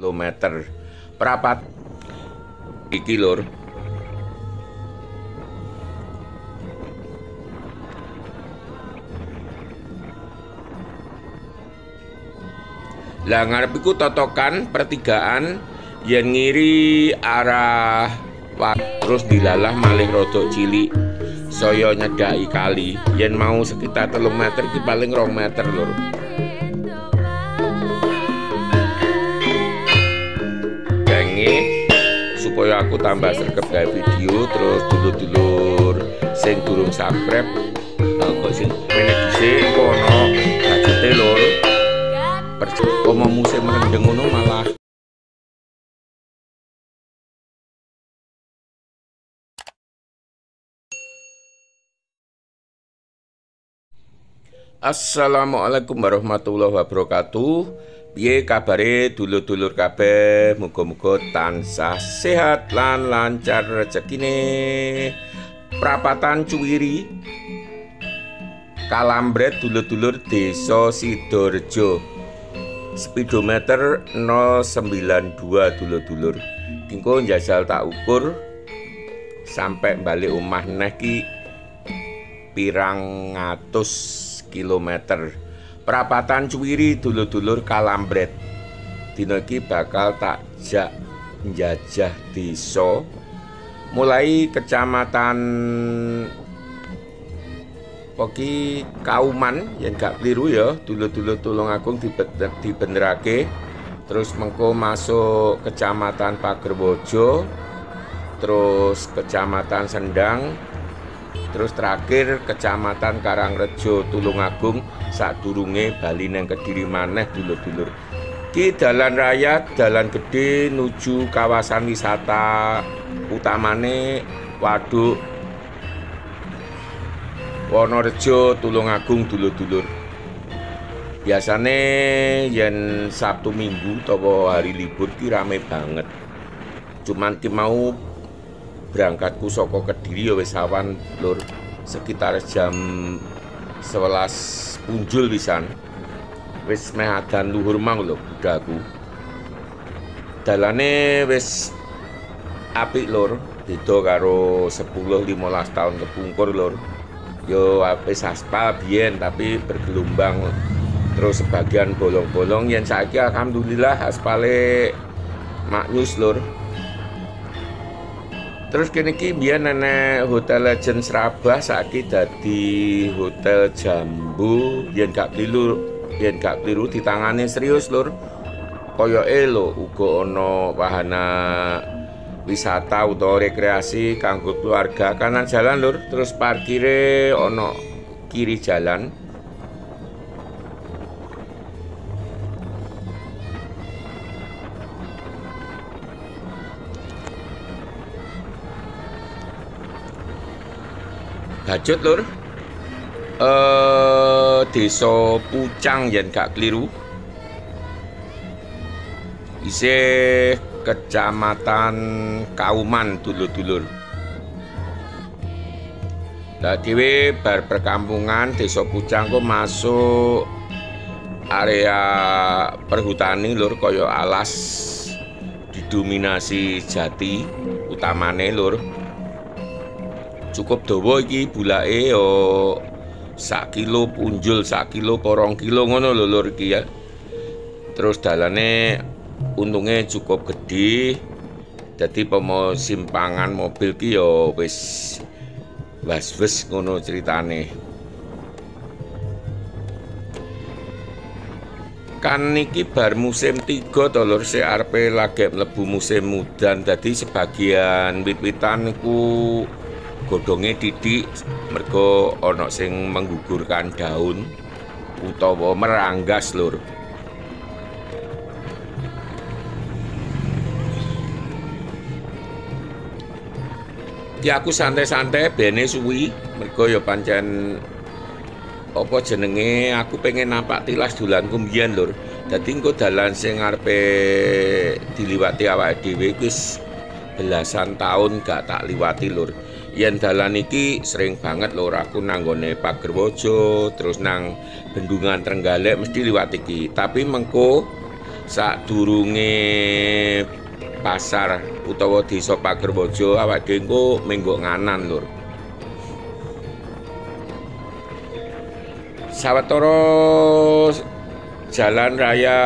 Kilometer prapat iki lur. Lah ngarep iku totokan pertigaan yen ngiri arah terus dilalah malih rodok cilik saya nyedaki kali. Yen mau sekitar 3 meter iki paling 2 meter lur. Supaya aku tambah sregep gawe video, terus dulur-dulur sing durung subscribe kok sing mene dhisik kono gajete lur. Percuma musim rendeng ngono malah. Assalamualaikum warahmatullahi wabarakatuh. Piye kabare dulur-dulur kabeh? Muga-muga tansah sehat lan lancar rezekine. Prapatan Cuwiri Kalambret dulur-dulur Desa Sidorejo. Speedometer 092 dulur-dulur. Engko njajal tak ukur sampai balik omah neh ki pirang atus kilometer. Prapatan Cuwiri dulur-dulur Kalambret. Dina iki bakal tak jak njajah desa mulai kecamatan Poki Kauman yen gak keliru ya dulur-dulur Tulungagung dibenerake, terus mengko masuk kecamatan Pagerwojo, terus kecamatan Sendang, terus terakhir kecamatan Karangrejo Tulungagung sadurunge bali nang Kediri maneh dulur-dulur. Ki dalan raya, dalan gede nuju kawasan wisata utamane Waduk Wonorejo Tulungagung dulur-dulur. Biasane yen Sabtu Minggu utawa hari libur ki rame banget. Cuman ki mau berangkatku saka Kediri ya wis awan lur, sekitar jam 11 punjul pisan. Wis meh adan luhur mang lho budhaku. Dalane wis apik lur, beda karo 10-15 tahun kepungkur lur. Yo wis aspal biyen tapi bergelombang, terus sebagian bolong-bolong. Yen saiki alhamdulillah aspale maknyus lur. Terus kene iki biyen nenek Hotel Legend Serabah saiki dadi Hotel Jambu. Yen gak keliru ditangane serius lur. Koyoke lho uga ana wahana wisata utawa rekreasi kanggo keluarga kanan jalan lur, terus parkire ana kiri jalan. Bacut lur, Desa Pucang yen gak keliru, isih Kecamatan Kauman dulur-dulur. Lah dhewe bar perkampungan Desa Pucang kok masuk area perhutani lur, kaya alas didominasi jati utamane lur. Cukup dawa iki bulake yo sak kilo punjul, sak kilo porong kilo ngono lho lur iki ya. Terus dalane untungnya cukup gede, jadi pomo simpangan mobil ki yo wis was-wis ngono ceritane. Kan niki bar musim 3 to lur, sik arepe lagi mlebu musim udan, dadi sebagian wit-witan niku godhonge titik mergo ana sing menggugurkan daun utawa meranggas lur. Ki aku santai-santai bene suwi mergo ya pancen apa jenenge aku pengen nampak tilas dolanku mbiyen lur. Dadi engko dalan sing arepe diliwati awake dhewe wis belasan tahun gak tak liwati lur. Yen dalan iki sering banget lur aku nanggone Pagerwojo, terus nang Bendungan Trenggalek mesti liwat iki. Tapi mengko sadurunge pasar utawa desa Pagerwojo awake dhewe engko menggok nganan lur. Sawetara jalan raya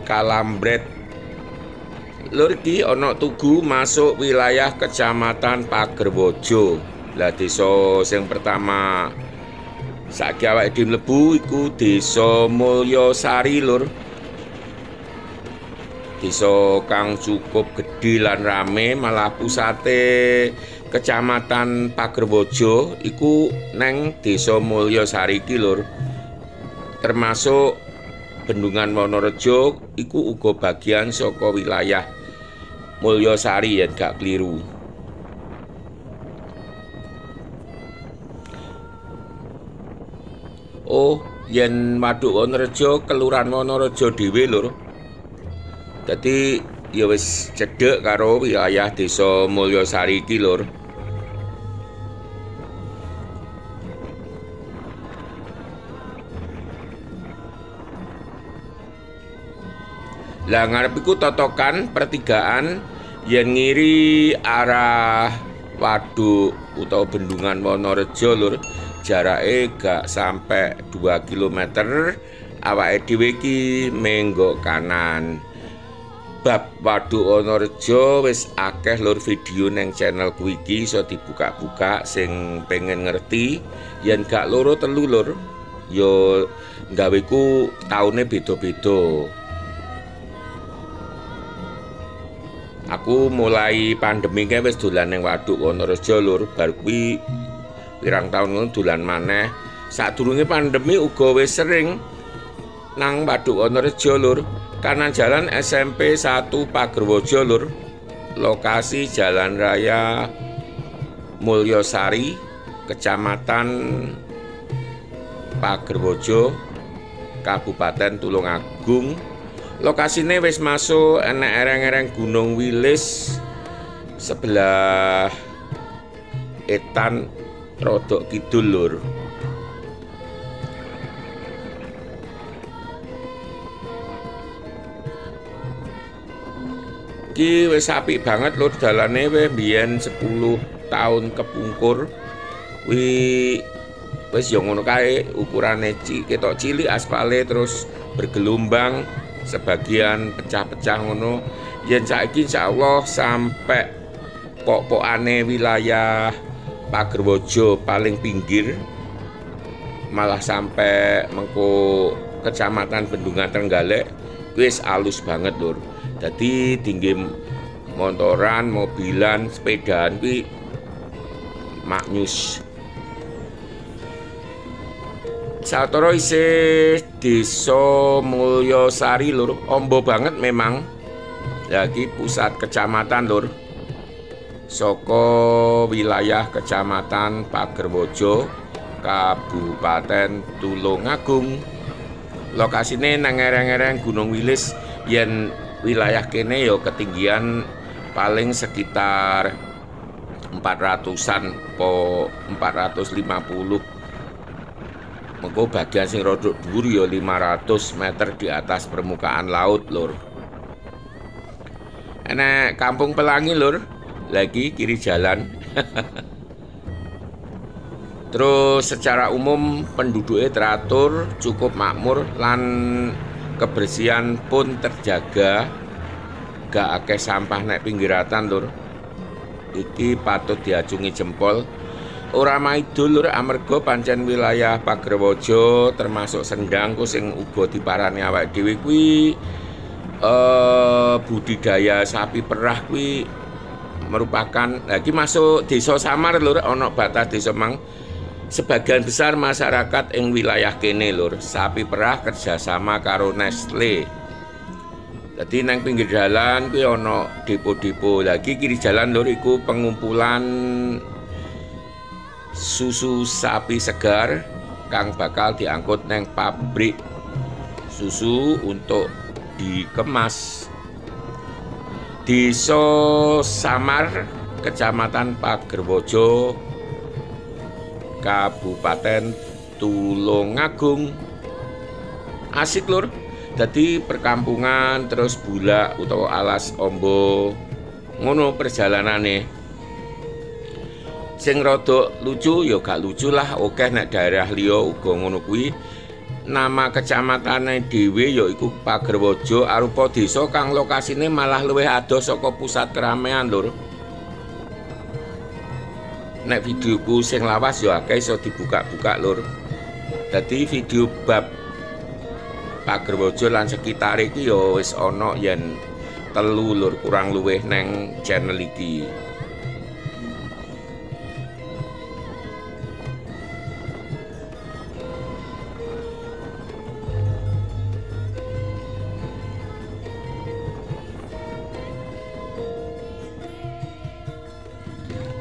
Kalambret lur iki ana tugu masuk wilayah Kecamatan Pagerwojo. Lah desa sing pertama saiki awake dhewe mlebu iku Desa Mulyosari lur. Desa kang cukup gedhe lan rame, malah pusate Kecamatan Pagerwojo iku neng Desa Mulyosari iki lur. Termasuk Bendungan Wonorejo iku uga bagian saka wilayah Mulyosari yen gak keliru. Oh, yen Waduk Wonorejo Kelurahan Wonorejo dhewe lur. Dadi ya wis cedhek karo wilayah Desa Mulyosari iki lur. Lah ngarep iku totokan pertigaan yen ngiri arah waduk utawa Bendungan Wonorejo lur, jarake gak sampai 2 km, awake dhewe iki menggok kanan. Bab Waduk Wonorejo wis akeh lur video neng channel ku iki, iso dibuka-buka sing pengen ngerti. Yen gak loro telu lur, yo gaweku taune beda-beda. Aku mulai pandemi kae wis dolan ning Waduk Wonorejo lur, bar kuwi pirang taun ngono dolan maneh. Sadurunge pandemi uga wis sering nang Waduk Wonorejo lur. Kanan jalan SMP 1 Pagerwojo lur. Lokasi Jalan Raya Mulyosari, Kecamatan Pagerwojo, Kabupaten Tulungagung. Lokasine wis masuk enek ereng-ereng Gunung Wilis sebelah etan rodok kidul lur. Iki wis apik banget lur dalane, wis biyen 10 tahun kepungkur. Wi wis yo ngono kae ukurane ketok cilik aspale terus bergelombang, sebagian pecah-pecah ngono. Yen saiki insyaallah sampai pok-pokane wilayah Pagerwojo paling pinggir, malah sampai mengko Kecamatan Bendungan Trenggalek wis alus banget lur. Dadi tinggi motoran, mobilan, sepedaan kuwi maknyus. Sawetara isih Desa Mulyosari lur, ombo banget memang. Lagi pusat kecamatan lur. Saka wilayah Kecamatan Pagerwojo, Kabupaten Tulungagung. Lokasine nang ereng-ereng Gunung Wilis, yen wilayah kene ya ketinggian paling sekitar 400-an po 450. Mengko bagian sing rodok dhuwur ya 500 meter di atas permukaan laut lur. Enek Kampung Pelangi lur, lagi kiri jalan. Terus secara umum penduduknya teratur, cukup makmur lan kebersihan pun terjaga. Gak akeh sampah nek pinggiratan lur. Iki patut diacungi jempol. Ora maido lur amarga pancen wilayah Pagerwojo termasuk Sendang ku sing uga diparani awake dhewe kuwi budidaya sapi perah kuwi merupakan lagi masuk Desa Samar lur, ana batas desa mang. Sebagian besar masyarakat ing wilayah kene lur sapi perah kerjasama karo Nestle. Dadi nang pinggir jalan kuwi ana depo-depo. Lagi kiri jalan lur iku pengumpulan susu sapi segar kang bakal diangkut neng pabrik susu untuk dikemas. Desa Samar, Kecamatan Pagerwojo, Kabupaten Tulungagung. Asik lur. Dadi perkampungan terus bulak utawa alas ombo. Ngono perjalanane. Sing rada lucu ya gak lucu lah, akeh nek daerah liya uga ngono kuwi. Nama kecamatane dhewe yaiku Pagerwojo arupa desa kang lokasine malah luwih adoh saka pusat keramaian lur. Nek videoku sing lawas ya akeh iso dibuka-buka lur. Dadi video bab Pagerwojo lan sekitare iki ya wis ana yen 3 lur kurang luwih neng channel iki.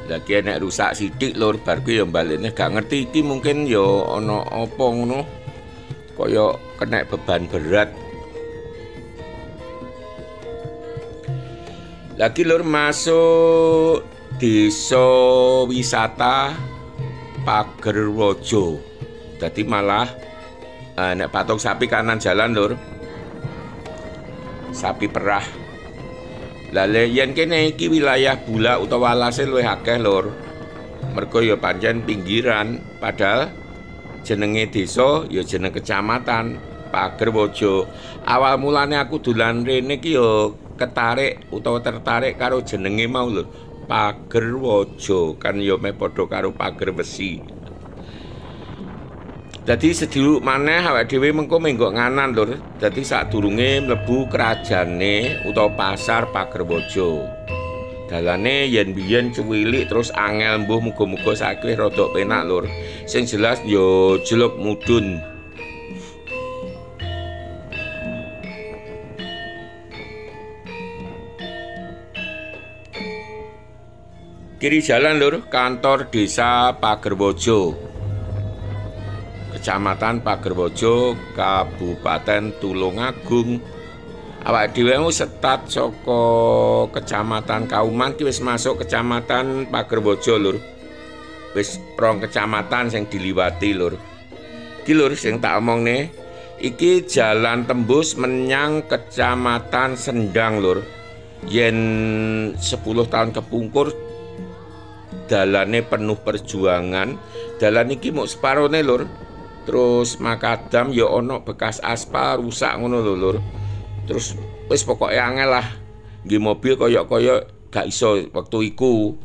Lagi nek rusak sithik lur bar kuwi ya balene gak ngerti iki mungkin ya ana apa ngono kaya kena beban berat. Lagi lur masuk desa wisata Pagerwojo. Dadi malah nek patung sapi kanan jalan lur. Sapi perah. Lah yen kene iki wilayah bulak utawa alase luwih akeh lur. Mergo ya pancen pinggiran, padahal jenenge desa ya jeneng kecamatan Pagerwojo. Awal mulane aku dolan rene iki ya ketarik utawa tertarik karo jenenge mau lho, Pagerwojo kan ya meh padha karo pager besi. Dadi sediluk maneh awake dhewe mengko menggok nganan lur. Dadi sadurunge mlebu kerajane utawa pasar Pagerwojo. Dalane yen biyen cuwilik terus angel mbuh, muga-muga saiki wis rada penak lur. Sing jelas yo jeluk mudhun. Kiri jalan lur, kantor desa Pagerwojo, Kecamatan Pagerwojo, Kabupaten Tulungagung. Awake dhewe setat saka Kecamatan Kauman ki wis masuk Kecamatan Pagerwojo lur. Wis rong kecamatan sing diliwati lur. Iki lur sing tak omongne, iki jalan tembus menyang Kecamatan Sendang lur. Yen 10 tahun kepungkur dalane penuh perjuangan. Dalan iki muk separone lur. Terus makadam ya ana bekas aspal rusak ngono lho lur. Terus wis pokoke angel lah. Nggih mobil koyok-koyok gak iso wektu iku.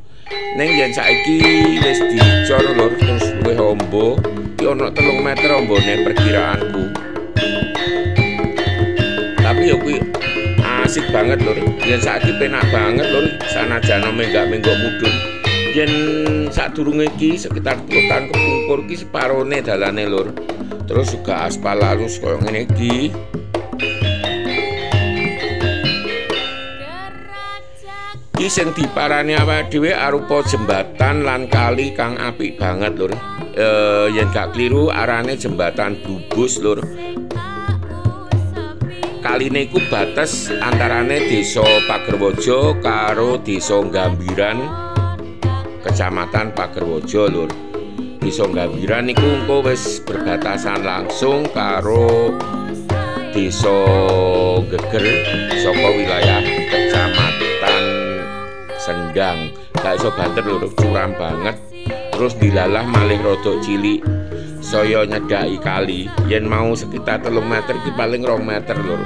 Ning yen saiki wis dicor lur, terus luwih ombo. Iki ana 3 meter ombone perkiraanku. Tapi ya kuwi asik banget lur. Yen saiki penak banget lur, sanajan menggak-menggok mudhun. Yen sadurunge iki sekitar 10 tahun kepungkur iki separone dalane lur. Terus juga aspal halus koyo ngene iki. Iki sing diparani awake dhewe arupa jembatan lan kali kang apik banget lur. Yen gak kliru arane jembatan Blubus lur. Kaline iku bates antarane desa Pagerwojo karo desa Gambiran, Kecamatan Pagerwojo lur. Desa Gambiran niku engko wis berbatasan langsung karo desa Geger saka wilayah Kecamatan Sendang. Gak iso banter lur, curam banget. Terus dilalah malih rodok cilik, saya nyedaki kali. Yen mau sekitar 3 meter iki paling 2 meter lur.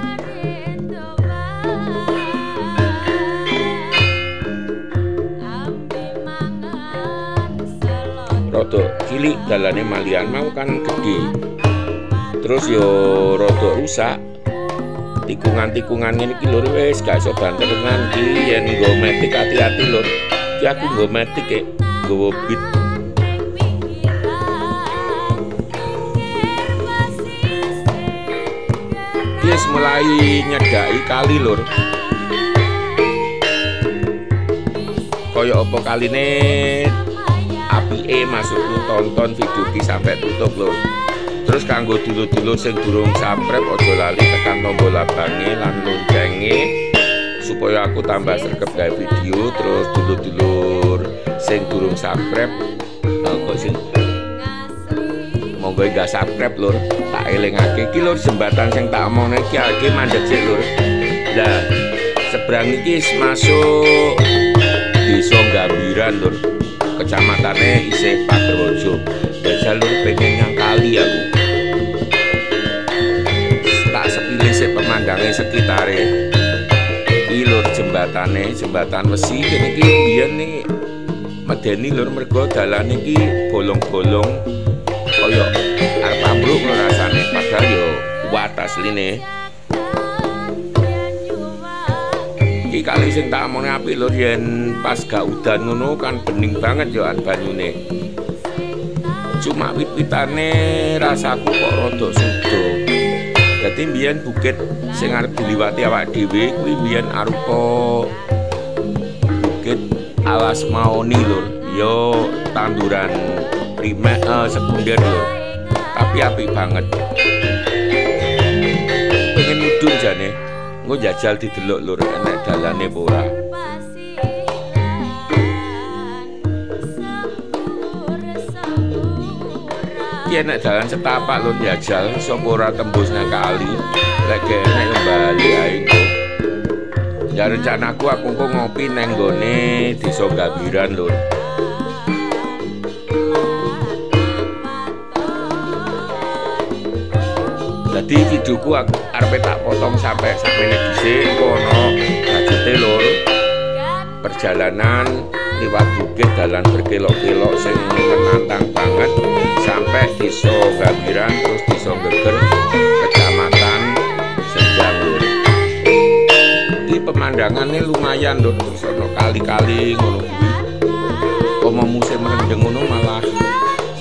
Rodok cilik dalane malian mau kan gede. Terus yo rodok rusak. Tikungan-tikungan ngene iki lur wis gak iso banter tenan iki. Yen nggo metik hati-hati lur. Iki aku nggo metik e, nggawa bit. Wis mulai nyedaki kali lur. Kaya apa kaline apike maksudku tonton video iki sampai tutup lur. Terus kanggo dulur-dulur sing durung subscribe aja lali tekan tombol abange lan loncenge supaya aku tambah sregep gawe video. Terus dulur-dulur sing durung subscribe kok sing Monggo enggak subscribe lur, tak elingake iki lur jembatan sing tak omongne iki iki mandek sik lur. Lah seberang iki masuk Desa Gambiran lur. Kecamatane isih Pagerwojo. Jajal lur pengen nyang kali aku. Tak sepilih sik pemandange sekitare. Iki lur jembatane, jembatan besi kene iki biyen nih medeni lur mergo dalane iki bolong-bolong kaya arep ambruk ngono rasane, padahal yo kuat asline. Iki kali sing tak omongne apik lur, yen pas gak udan ngono kan bening banget yo an banyune. Cuma wit-witane rasaku kok rada sudo. Dadi mbiyen bukit sing arep diliwati awak dhewe kuwi mbiyen arupa bukit Alas Maoni lur. Yo tanduran primer sekunder lur. Tapi apik banget. Pengen mudhun jane. Engko jajal didelok lur enek dalane apa ora. Iki enek dalan setapak lur jajal sapa ora tembus nang kali. Lek enek yo bali ae engko. Ya rencanaku aku engko ngopi nang nggone Desa Gambiran lur. Dadi videoku aku arepe tak potong sampai sakmene dhisik, engko ana lanjute lur. Perjalanan liwat bukit dalan berkelok-kelok sing menantang banget sampai Desa Gambiran terus Desa Geger Kecamatan Sendang lur. Iki pemandangannya lumayan lur, terus ana kali-kali ngono kuwi. Pomo musim rendeng ngono malah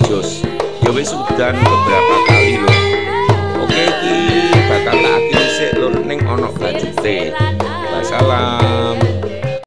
jos. Ya wis udan beberapa kali lur. Oke iki bakal tak akhiri sik lur ning ana bajute. Wassalam.